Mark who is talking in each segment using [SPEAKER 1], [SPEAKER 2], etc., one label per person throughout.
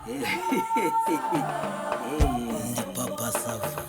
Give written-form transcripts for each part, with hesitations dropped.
[SPEAKER 1] Ndi Papa Sava.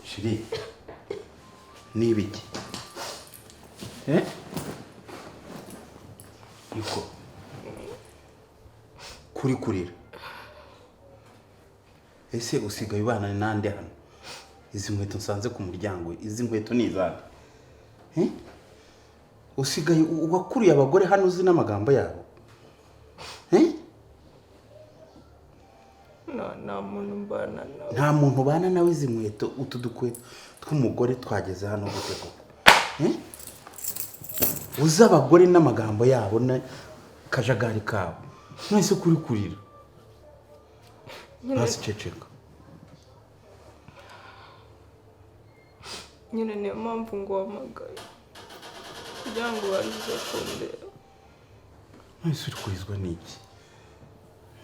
[SPEAKER 2] Chérie, ni ibiki? Eh? Niko kuri kurira, ese usigaye ubana nande hano? Izi nkweto nsanze ku muryango, izi nkweto ni izande? Eh? Usigaye wakuriye abagore hano, uzi n'amagambo yabo? Eh?
[SPEAKER 3] Nta muntu mbana nawe.
[SPEAKER 2] Nta muntu ubana nawe? Izi nkweto, utu dukweto tw'umugore twageze hano gute koko? Eh? Uzi abagore n'amagambo yabo n'akajagari kabo. None se kuri kurira?
[SPEAKER 3] Nyine.
[SPEAKER 2] Hasi, ceceka.
[SPEAKER 3] Nyine niyo mpamvu nguhamagaye kugira ngo ubanze kundeba.
[SPEAKER 2] None se uri kurizwa n'iki?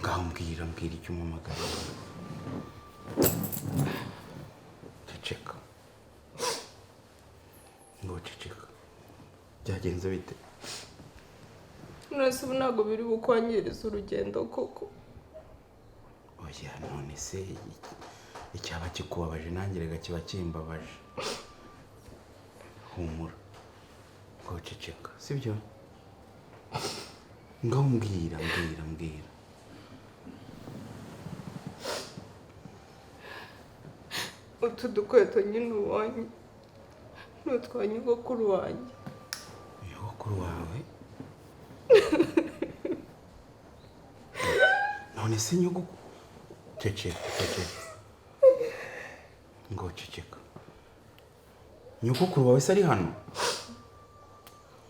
[SPEAKER 2] Ngaho mbwira, mbwira icyo umpamagaye. Ceceka ngo ceceka, byagenze bite?
[SPEAKER 3] None se ubu ntabwo biri bukwangiriza urugendo koko?
[SPEAKER 2] Oya, none se icyaba kikubabaje nanjye rega kiba kimbabaje. Humura, ngo ceceka, sibyo? Ngaho mbwira, mbwira, mbwira.
[SPEAKER 3] Utu dukweto nyine ubonye ni utwa nyogokuru wanjye.
[SPEAKER 2] Nyogokuru wawe? None se nyogokuru, ceceka, ceceka, ngo ceceka. Nyogokuru wawe se ari hano?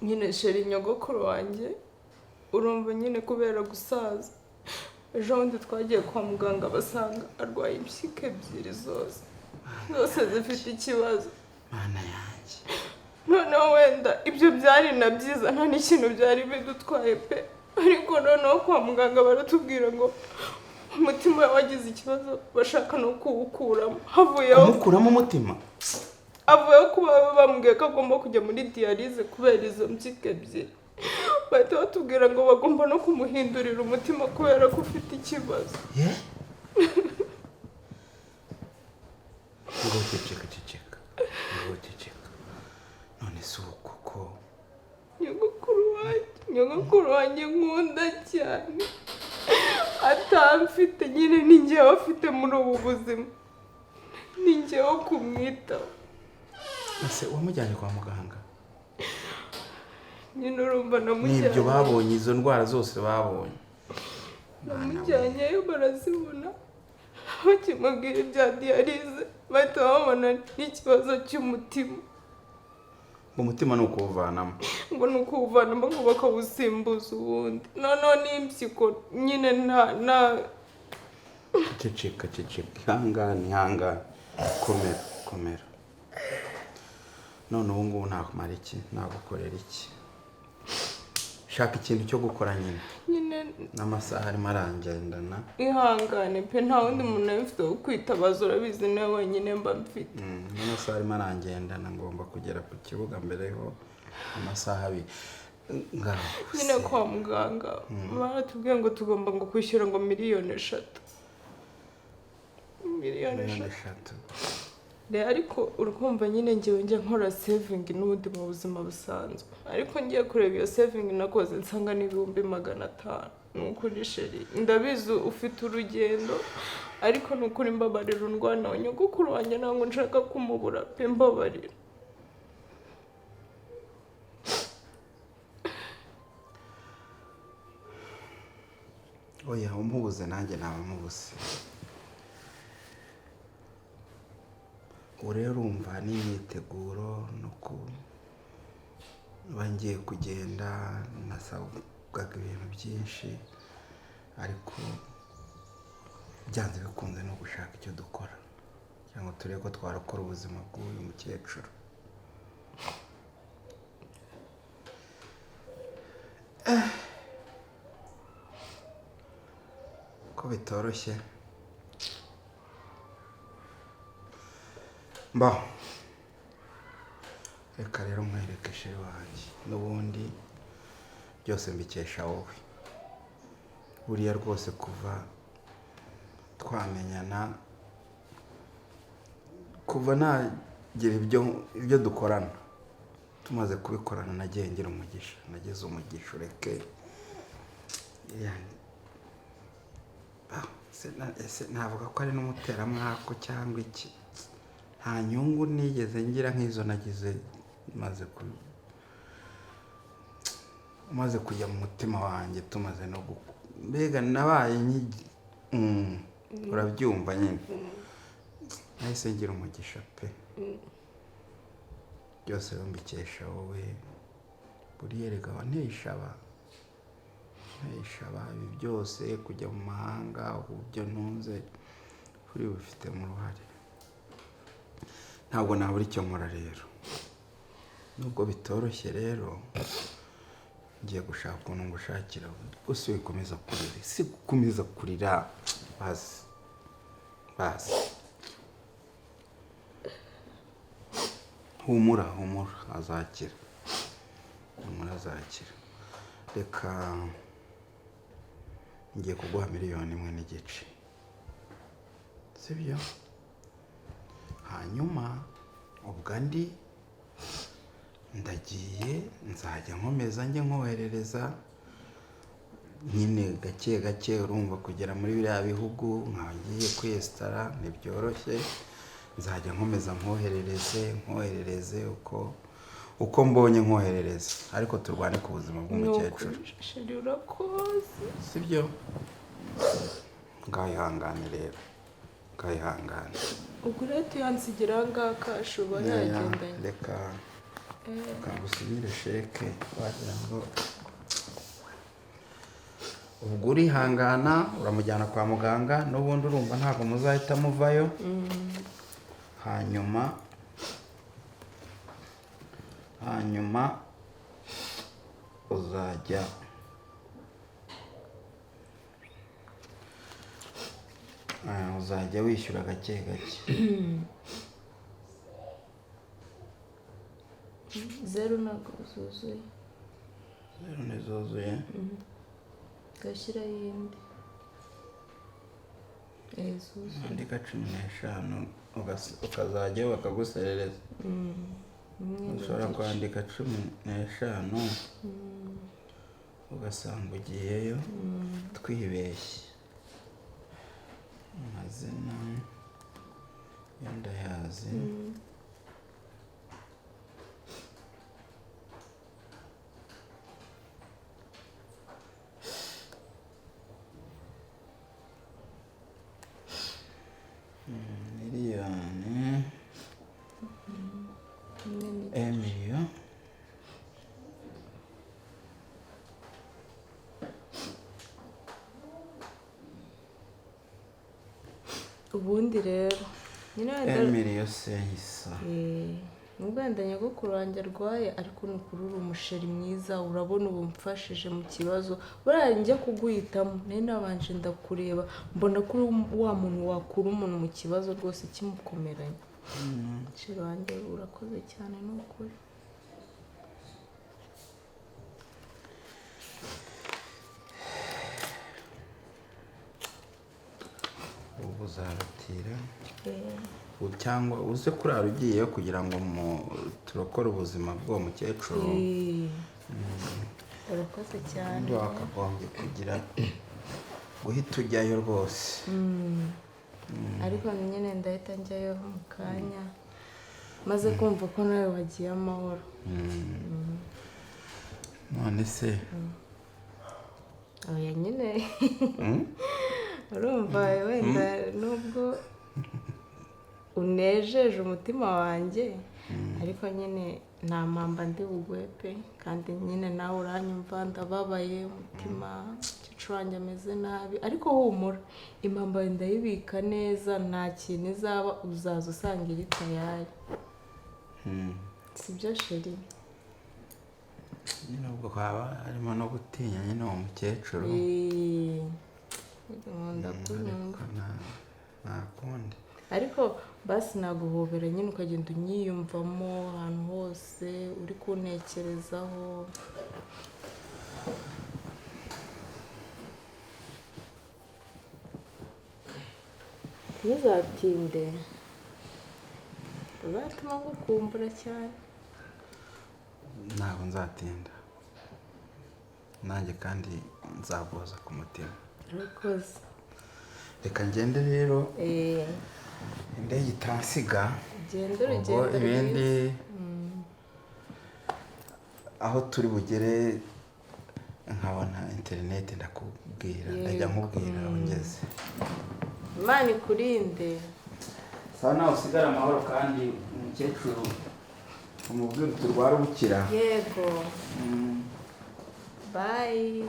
[SPEAKER 3] Nyine chérie, nyogokuru wanjye urumva nyine kubera gusaza, ejo bundi twagiye kwa muganga basanga arwaye impyiko ebyiri zose, zose zifite ikibazo.
[SPEAKER 2] Mana yanjye!
[SPEAKER 3] Noneho wenda ibyo byari na byiza, nta n'ikintu byari bidutwaye pe, ariko noneho kwa muganga baratubwira ngo umutima we wagize ikibazo, bashaka no kuwukuramo. Havuyeho
[SPEAKER 2] Kumukuramo umutima?
[SPEAKER 3] Avuyeho kuba bamubwiye ko agomba kujya muri dialyse kubera izo mpyiko ebyiri, bahita batubwira ngo bagomba no kumuhindurira umutima kubera ko ufite ikibazo.
[SPEAKER 2] Ye, ngo ceceka, ceceka, ngo ceceka. None se ubu koko?
[SPEAKER 3] Nyogokuru wanjye, nyogokuru wanjye nkunda cyane, atamfite nyine, ni njyewe afite muri ubu buzima, ni njyewe kumwitaho.
[SPEAKER 2] Ese wamujyanye kwa muganga?
[SPEAKER 3] Nyine urumva
[SPEAKER 2] N'ibyo
[SPEAKER 3] namujyanye.
[SPEAKER 2] babonye, izo ndwara zose babonye?
[SPEAKER 3] Namujyanyeyo barazibona, bakimubwira ibya dialyse bahita babona n'ikibazo cy'umutima.
[SPEAKER 2] Ngo umutima ni ukuwuvanamo?
[SPEAKER 3] Ngo ni ukuwuvanamo, ngo bakawusimbuza uwundi. Noneho n'impyiko nyine nta
[SPEAKER 2] Ceceka, ceceka, ihangane, ihangane, komera, komera. None ubu ngubu nakumara iki? Nagukorera iki? Shaka ikintu cyo gukora nyine.
[SPEAKER 3] Nyine.
[SPEAKER 2] N'amasaha arimo arangendana.
[SPEAKER 3] Ihangane pe, nta wundi muntu nari mfite wo kwitabaza, urabizi niwe wenyine mba mfite.
[SPEAKER 2] N'amasaha arimo arangendana, ngomba kugera ku kibuga mbere ho amasaha 2. Ngaho
[SPEAKER 3] Nyine
[SPEAKER 2] se.
[SPEAKER 3] kwa muganga baratubwiye ngo tugomba ngo kwishyura ngo miliyoni 3, miliyoni
[SPEAKER 2] Miliyoni
[SPEAKER 3] 3.
[SPEAKER 2] 3.
[SPEAKER 3] Rero ariko urumva nyine ngewe njya nkora saving n'ubundi mu buzima busanzwe, ariko ngiye kureba iyo saving nakoze nsanga ni 500,000. Ni ukuri chérie, ndabizi ufite urugendo, ariko ni ukuri mbabarira undwana wa nyogokuru wanjye, ntabwo nshaka kumubura pe, mbabarira.
[SPEAKER 2] Oya, umubuze nanjye naba mubuze. Ubu rero urumva n'imyiteguro no ku Mba ngiye kugenda, nasabwaga ibintu byinshi, ariko byanze bikunze no gushaka icyo dukora cyangwa turebe ko twarokora ubuzima bw'uyu mukecuru. Ko bitoroshye. Mbaho, reka rero nkwereke chéri wanjye, n'ubundi byose mbikesha wowe. Buriya rwose kuva twamenyana, kuva nagira ibyo dukorana, tumaze kubikorana, nagiye ngira umugisha, nagize umugisha. Ureke ese navuga ko ari n'umuteramwako cyangwa iki, nta nyungu nigeze ngira nk'izo nagize maze kujya mu mutima wanjye, tumaze no mbega nabaye urabyumva nyine, nahise ngira umugisha pe. Byose rero mbikesha wowe. Buriya erega wanteye ishaba, nteye ishaba ibi byose, kujya mu mahanga, ubu byo ntunze kuri bifitemo uruhare. Ntabwo nabura icyo nkora rero, nubwo bitoroshye. Rero ngiye gushaka ukuntu ngushakira. Gusa wikomeza kurira, si gukomeza kurira, basi basi, humura, humura, azakira, humura, azakira. Reka, ngiye kuguha 1.5 miliyoni, sibyo? Hanyuma ubwo andi ndagiye, nzajya nkomeza njye nkoherereza nyine gake gake. Urumva kugera muri biriya bihugu nkaba ngiye kwiyesitara ntibyoroshye. Nzajya nkomeza nkoherereze, nkoherereze uko mbonye, nkoherereze, ariko turwane ku buzima bw'umukecuru.
[SPEAKER 3] Ni ukuri chéri, urakoze.
[SPEAKER 2] Sibyo? Ngaho ihangane rero, ngaho ihangane.
[SPEAKER 3] Ubwo rero tuyansigira aha ngaha cash uba yagendanye?
[SPEAKER 2] Reka, reka ngusinyire sheke. Wagira ngo ubwo urihangana, uramujyana kwa muganga, n'ubundi urumva ntabwo muzahita muvayo. Hanyuma uzajya uzajya wishyura gake gake.
[SPEAKER 3] Zeru ntabwo zuzuye.
[SPEAKER 2] Zeru ntizuzuye?
[SPEAKER 3] Gashyiraho iyindi zuzuye.
[SPEAKER 2] Andika 15, ukazajyayo bakaguserereza.
[SPEAKER 3] Imwe
[SPEAKER 2] Ushobora
[SPEAKER 3] n'igice.
[SPEAKER 2] kwandika 15, ugasanga ugiyeyo twibeshye. Amazina yo ndayazi. Miliyoni
[SPEAKER 3] Imwe n'igice.
[SPEAKER 2] Emiliyo
[SPEAKER 3] Ubundi rero nyine wenda
[SPEAKER 2] emiliyo seyisa.
[SPEAKER 3] Nubwo wenda nyogokuru wanjye arwaye, ariko ni ukuri uri umuchéri mwiza. Urabona ubu mfashije mu kibazo. Buriya njya kuguhitamo nari nabanje ndakureba, mbona ko uri wa muntu wakura umuntu mu kibazo rwose kimukomeranye. Chéri wanjye, urakoze cyane, ni ukuri.
[SPEAKER 2] Ubu uzarutira cyangwa uze kurara ugiyeyo kugira ngo turokore ubuzima bw'uwo mukecuru.
[SPEAKER 3] Urakoze cyane.
[SPEAKER 2] Ubundi wakagombye kugira guhita ujyayo rwose.
[SPEAKER 3] Ariko nyine ndahita njyayo mu kanya maze kumva ko nawe wagiye amahoro.
[SPEAKER 2] None se?
[SPEAKER 3] Oya nyine, urumva wenda nubwo unejeje umutima wanjye, ariko nyine Nta mpamba ndi buguhe pe, kandi nyine nawe uranyumva, ndababaye umutima, umukecuru wanjye ameze nabi, ariko humura, impamba ndayibika neza, nta kintu izaba, uzaza usanga iri tayari. Sibyo chéri?
[SPEAKER 2] Nyine ubwo haba harimo no gutinya nyine uwo mukecuru.
[SPEAKER 3] Eh, nkunda kunyumva.
[SPEAKER 2] Ariko nta kundi.
[SPEAKER 3] Ariko basi naguhobera nyine, ukagenda unyiyumvamo ahantu hose uri kuntekerezaho. Ntuzatinde, uzatuma ngukumbura cyane.
[SPEAKER 2] Ntabwo nzatinda nanjye, kandi nzaguhoza ku mutima.
[SPEAKER 3] Urakoze.
[SPEAKER 2] Reka ngende rero, indege itansiga.
[SPEAKER 3] Genda.
[SPEAKER 2] Ubwo
[SPEAKER 3] Urugendo
[SPEAKER 2] ibindi
[SPEAKER 3] rwiza.
[SPEAKER 2] Aho turi bugere nkabona interineti ndakubwira, ndajya nkubwira aho ngeze.
[SPEAKER 3] Imana ikurinde.
[SPEAKER 2] Sawa, nawe usigare amahoro, kandi umukecuru umubwire uti urwara ubukira.
[SPEAKER 3] Yego, bye.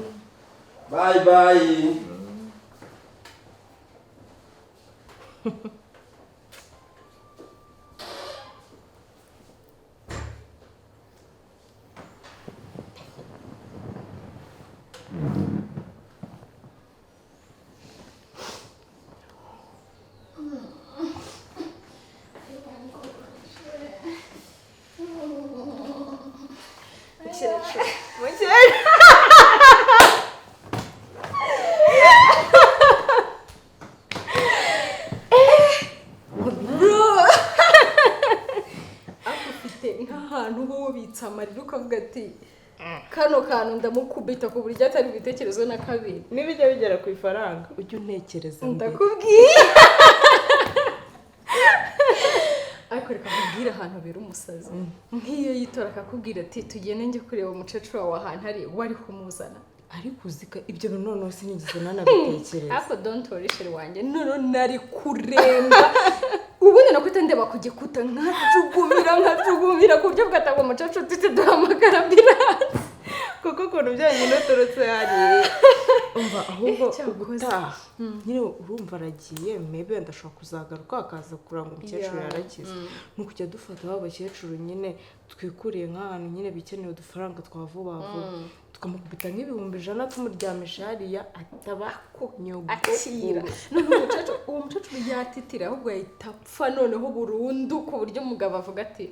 [SPEAKER 2] Bye bye.
[SPEAKER 3] Mukecuru, mukecuru.
[SPEAKER 4] Bro, ariko ufite nk'ahantu uba wubitse amarira ukavuga ati kano kantu ndamukubita ku buryo atari ibitekerezo na kabiri.
[SPEAKER 3] Nibijya bigera ku ifaranga ujye untekereza mbere.
[SPEAKER 4] Ndakubwiye, ariko reka nkubwire ahantu abera umusazi, nk'iyo yitora akakubwira ati tugende njye kureba umukecuru wawe ahantu ari, wari kumuzana.
[SPEAKER 3] Ariko uzika ibyo bintu noneho sinigeze nanabitekereza.
[SPEAKER 4] Ariko don't worry, chéri wanjye, noneho nari kuremba, ubundi nakwita ndeba ku gikuta nkajugumira, nkajugumira ku buryo bwatanga umukecuru tuhite duhamagara ambulance.
[SPEAKER 3] Kuko ukuntu byonyine uturutse hariya, umva ahubwo
[SPEAKER 4] Cyakoze.
[SPEAKER 3] Ubutaha nyine urumva aragiye, maybe wenda ashobora kuzagaruka akaza kuranga umukecuru yarakize, ni ukujya dufata ba bakecuru nyine twikuriye nk'ahantu nyine bikeneye udufaranga twa vuba vuba, tukamukubita nk'ibihumbi 100, tumuryamisha hariya ataba
[SPEAKER 4] Akira.
[SPEAKER 3] nyogokuru.
[SPEAKER 4] Noneho umukecuru, uwo mukecuru yatitira, ahubwo yahita apfa noneho burundu, ku buryo umugabo avuga ati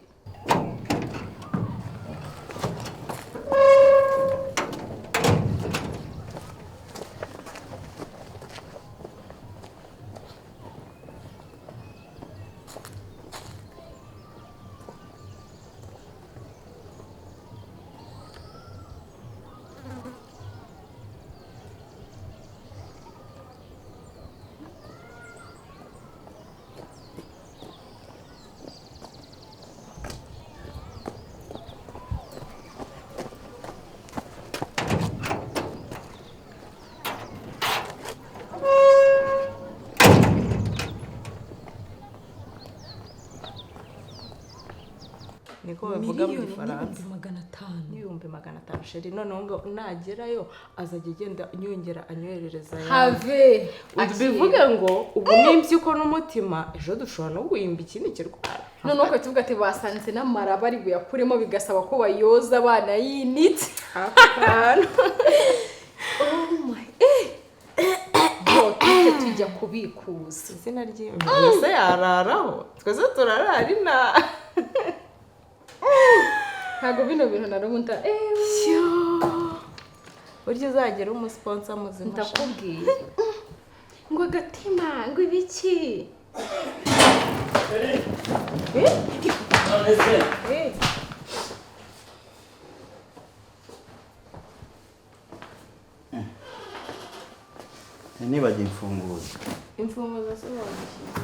[SPEAKER 3] Niko bavuga mu
[SPEAKER 4] miliyoni
[SPEAKER 3] Gifaransa.
[SPEAKER 4] n'ibihumbi 500.
[SPEAKER 3] N'ibihumbi 500, chéri. Noneho ngo nagerayo azajya agenda yongera anyoherereza ayandi.
[SPEAKER 4] Have.
[SPEAKER 3] Bivuge ngo ubu n'impyiko n'umutima, ejo dushobora no guhimba ikindi kirwara.
[SPEAKER 4] Noneho ukahita uvuga ati basanze n'amara bari buyakuremo, bigasaba ko bayoza abana yinitse.
[SPEAKER 3] Ako kantu.
[SPEAKER 4] Oh my, eh bro, tuhite tujya kubikuza.
[SPEAKER 3] Izina ry'Imana ese yararaho, twese turarara ina.
[SPEAKER 4] Ntabwo bino bintu narubunda eh.
[SPEAKER 3] Burya uzagera umusponsor muzima sha.
[SPEAKER 4] Ndakubwiye ngo agatima ngo ibiki.
[SPEAKER 1] None se?
[SPEAKER 3] Eh,
[SPEAKER 2] Nibagiwe imfunguzo.
[SPEAKER 3] Imfunguzo se wazishyize?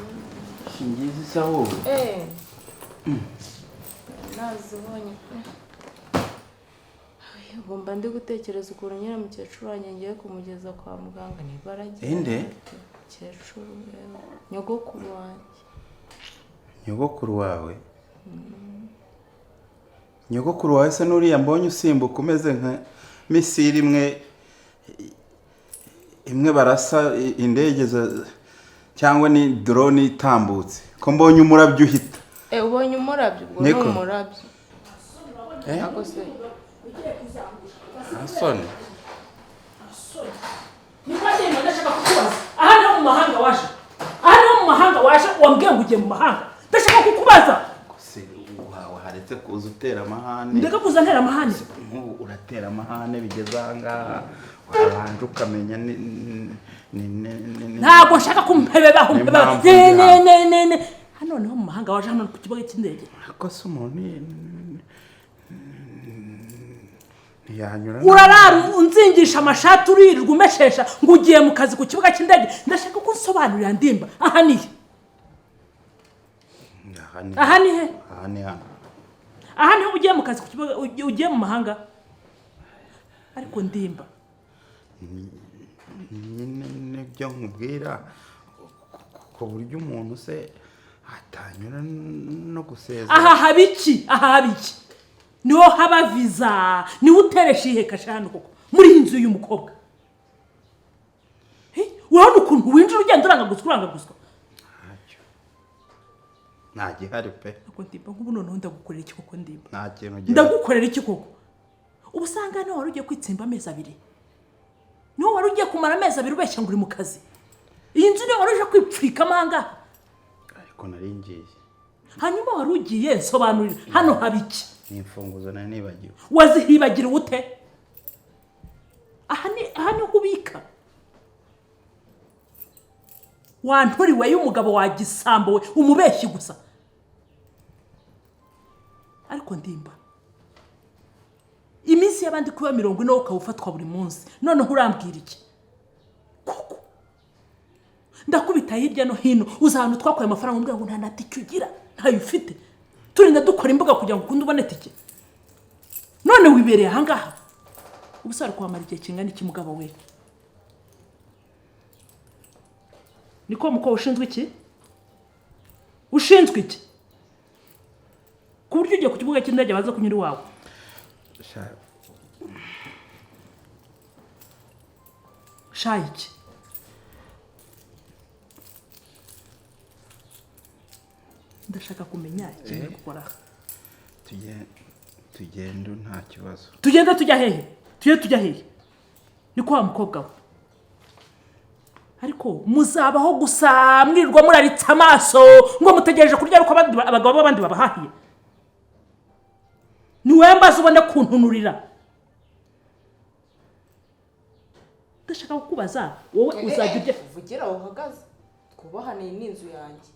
[SPEAKER 2] Singizi se ahubwo.
[SPEAKER 3] Eh, nazibonye pe. Ay, ubwo mba ndi gutekereza ukuntu nyine mukecuru wanjye ngiye kumugeza kwa muganga, niba aragiye.
[SPEAKER 2] Inde?
[SPEAKER 3] Mukecuru yewe, nyogokuru wanjye.
[SPEAKER 2] Nyogokuru wawe? Nyogokuru wawe se n'uriya mbonye usimbuka umeze nka missile imwe barasa indege cyangwa ni drone itambutse, ko mbonye umurabyo uhita.
[SPEAKER 3] Ubonye umurabyo, ubwo ni
[SPEAKER 2] Niko.
[SPEAKER 3] umurabyo.
[SPEAKER 2] Eh?
[SPEAKER 3] Ntabwo se
[SPEAKER 2] Nta soni.
[SPEAKER 1] Niko agenda. Ndashaka kukubaza, aha niho mu mahanga waje? Aha niho mu mahanga waje? Wambwiye ngo ugiye mu mahanga. Ndashaka kukubaza.
[SPEAKER 2] Se wawe haretse kuza utera amahane.
[SPEAKER 1] Ndeka kuza ntera amahane?
[SPEAKER 2] Nk'ubu uratera amahane bigeze aha ngaha, wabanje ukamenya ni
[SPEAKER 1] Ntabwo nshaka kumpebebaho.
[SPEAKER 2] N'impamvu
[SPEAKER 1] mpebeba ne
[SPEAKER 2] ndi
[SPEAKER 1] ne
[SPEAKER 2] hano.
[SPEAKER 1] Ne ne ne, hano niho mu mahanga waje? Hano ku kibuga cy'indege?
[SPEAKER 2] Ariko se umuntu ntiyanyura?
[SPEAKER 1] Urarara unzingisha amashati, uririrwa umeshesha ngo ugiye mu kazi ku kibuga cy'indege. Ndashaka ko unsobanurira, Ndimba, aha ni he?
[SPEAKER 2] Aha ni
[SPEAKER 1] Aha ni he?
[SPEAKER 2] Aha ni hano.
[SPEAKER 1] Aha niho ugiye mu kazi ku kibuga, ugiye mu mahanga? Ariko Ndimba,
[SPEAKER 2] Nyine nibyo nkubwira, ku buryo umuntu se atanyura no gusezera?
[SPEAKER 1] Aha haba iki? Aha haba iki? Niho haba viza? Niho uteresha ihe kashe hano koko muri iyi nzu y'uyu mukobwa? Eh, urabona ukuntu winjira ugenda urangaguzwa, urangaguzwa.
[SPEAKER 2] Ntacyo, nta gihari pe.
[SPEAKER 1] Ariko Ndimba, nk'ubu noneho ndagukorera iki koko, Ndimba?
[SPEAKER 2] Nta kintu gihari.
[SPEAKER 1] Ndagukorera iki koko? Ubu usanga niho wari ugiye kwitsimba amezi 2, niho wari ugiye kumara amezi 2 ubeshya ngo uri mu kazi. Iyi nzu niyo wari uje kwipfurikamo aha ngaha?
[SPEAKER 2] Ariko nari ngiye.
[SPEAKER 1] Hanyuma wari ugiye? Nsobanurira, hano haba iki?
[SPEAKER 2] Ni imfunguzo nari nibagiwe.
[SPEAKER 1] Wazihibagira ute? Aha niho ubika? Wanturiwe y'umugabo wa gisambo we, umubeshyi gusa. Ariko Ndimba, iminsi y'abandi kuba 40 wowe ukaba ufatwa buri munsi, noneho urambwira iki koko? Ndakubita hirya no hino, uza ahantu twakuye amafaranga umbwira ngo nta na tike ugira, ntayo ufite. Turinda dukora imbuga kugira ngo ukunde ubone tike, none wibereye ahangaha. Ubu se wari kuhamara igihe kingana iki, mugabo we? Niko mukobwa, ushinzwe iki? Ushinzwe iki ku buryo ugiye ku kibuga cy'indege baza kunyura iwawe? Shayi iki? Ndashaka kumenya ikintu uri gukora aha.
[SPEAKER 2] Tugende nta kibazo.
[SPEAKER 1] Tugende tujya hehe? Tujye tujya hehe? Niko wa mukobwa we, ariko muzabaho gusa mwirirwa muraritse amaso ngo mutegereje kurya ariko abandi abagabo b'abandi babahahiye. Ni wowe mbaza, ubone kuntunurira. Ndashaka kukubaza, wowe uzajya urya?
[SPEAKER 3] Vugira aho uhagaze, twubahane, iyi ni inzu yanjye.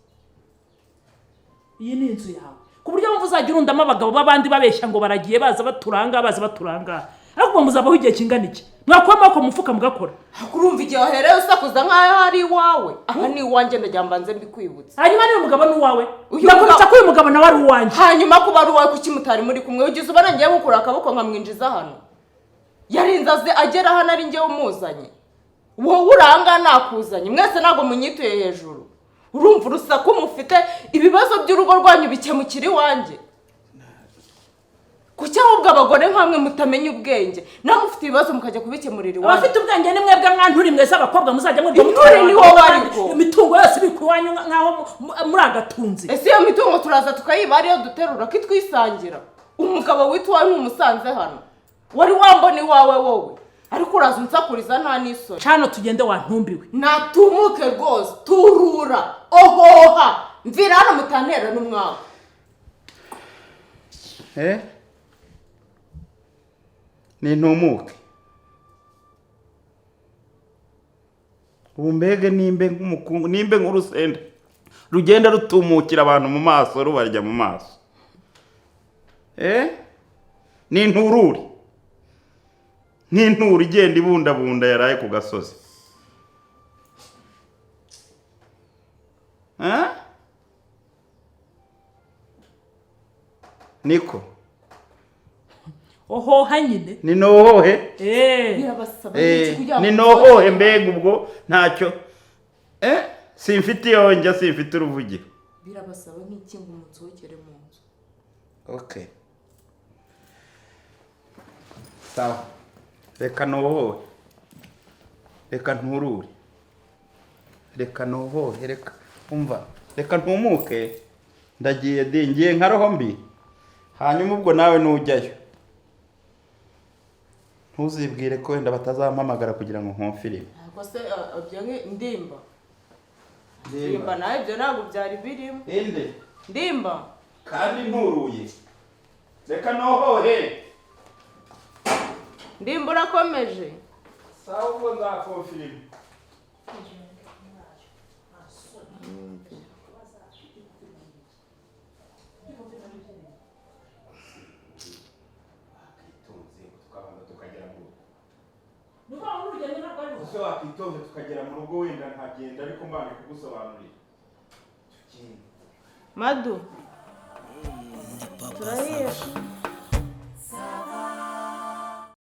[SPEAKER 1] Iyi ni inzu yawe ku buryo wumva uzajya urundamo abagabo b'abandi babeshya ngo baragiye, baza baturanga, baza baturanga? Ariko ubwo muzabaho igihe kingana iki? Mwakura amaboko mu mufuka mugakora.
[SPEAKER 3] Urumva igihe wahereye usakuza nk'aho ari iwawe? Aha ni iwanjye, ndagira ngo mbanze mbikwibutse.
[SPEAKER 1] Hanyuma niba umugabo ni uwawe,
[SPEAKER 3] Uyu
[SPEAKER 1] ndakubitsa
[SPEAKER 3] mugabo-
[SPEAKER 1] ko uyu mugabo nawe ari uwanjye.
[SPEAKER 3] Hanyuma kuba ari uwawe, kuki mutari muri kumwe? Ugize ubona ngiye gukura akaboko nkamwinjiza hano? Yarinze aze agera hano ari njyewe umuzanye? Wowe uranga nakuzanye, mwese ntabwo munyituye hejuru. Urumva urusaku mufite? Ibibazo by'urugo rwanyu bikemukira iwanjye? Kuki ahubwo abagore nkamwe mutamenya ubwenge, namwe mufite ibibazo mukajya kubikemurira iwanyu?
[SPEAKER 1] Abafite ubwenge ni mwebwe mwanturi mwese abakobwa muzajya mwirwa
[SPEAKER 3] Inturi
[SPEAKER 1] mutwara
[SPEAKER 3] ni
[SPEAKER 1] abagabo
[SPEAKER 3] wowe
[SPEAKER 1] b'abandi,
[SPEAKER 3] ariko.
[SPEAKER 1] imitungo yose ibikwa iwanyu nk'aho muri agatunzi.
[SPEAKER 3] Ese iyo mitungo turaza tukayiba, ariyo duterura kitwisangira? Umugabo witwa iwawe ntumusanze hano, wari wambona iwawe wowe? Ariko uraza unsakuriza, nta n'isoni.
[SPEAKER 1] Cano tugende, wantumbiwe.
[SPEAKER 3] Natumuke rwose, turura ohoha, mvira hano mutantera n'umwaku.
[SPEAKER 2] Eh? Nintumuke ubu, mbege nimbe nk'umukungu, nimbe nk'urusenda rugenda rutumukira abantu mu maso, rubarya mu maso. Eh, ninturure nk'inturo igenda ibundabunda yaraye ku gasozi. Eh? Niko.
[SPEAKER 1] Ohoha nyine.
[SPEAKER 2] Ni nohohe.
[SPEAKER 3] Birabasaba iki kugira ngo
[SPEAKER 2] Ni nohohe mbega ubwo ntacyo, simfite iyo njya, simfite uruvugiro.
[SPEAKER 3] Birabasaba nk'iki ngo umunsohokere mu nzu?
[SPEAKER 2] Okay. Sawa, reka nohohe, reka nturure, reka nohohe, reka umva, reka ntumuke. Ndagiye di, ngiye nka roho mbi. Hanyuma ubwo nawe nujyayo ntuzibwire ko wenda batazampamagara kugira ngo nkumfirime.
[SPEAKER 3] Ntabwo se ibyo ndimba ndimba nawe, ibyo ntabwo byari birimo.
[SPEAKER 2] Inde?
[SPEAKER 3] Ndimba.
[SPEAKER 2] Kandi nturuye, reka nohohe.
[SPEAKER 3] Ndimba, urakomeje.
[SPEAKER 2] Sawa, ubwo nzakonfirima. Ese wakitonze tukagera mu rugo, wenda nkagenda, ariko mbanje kugusobanurira. Tugende.
[SPEAKER 3] Madu.
[SPEAKER 5] Papa.
[SPEAKER 3] Turahiye.
[SPEAKER 5] Sava.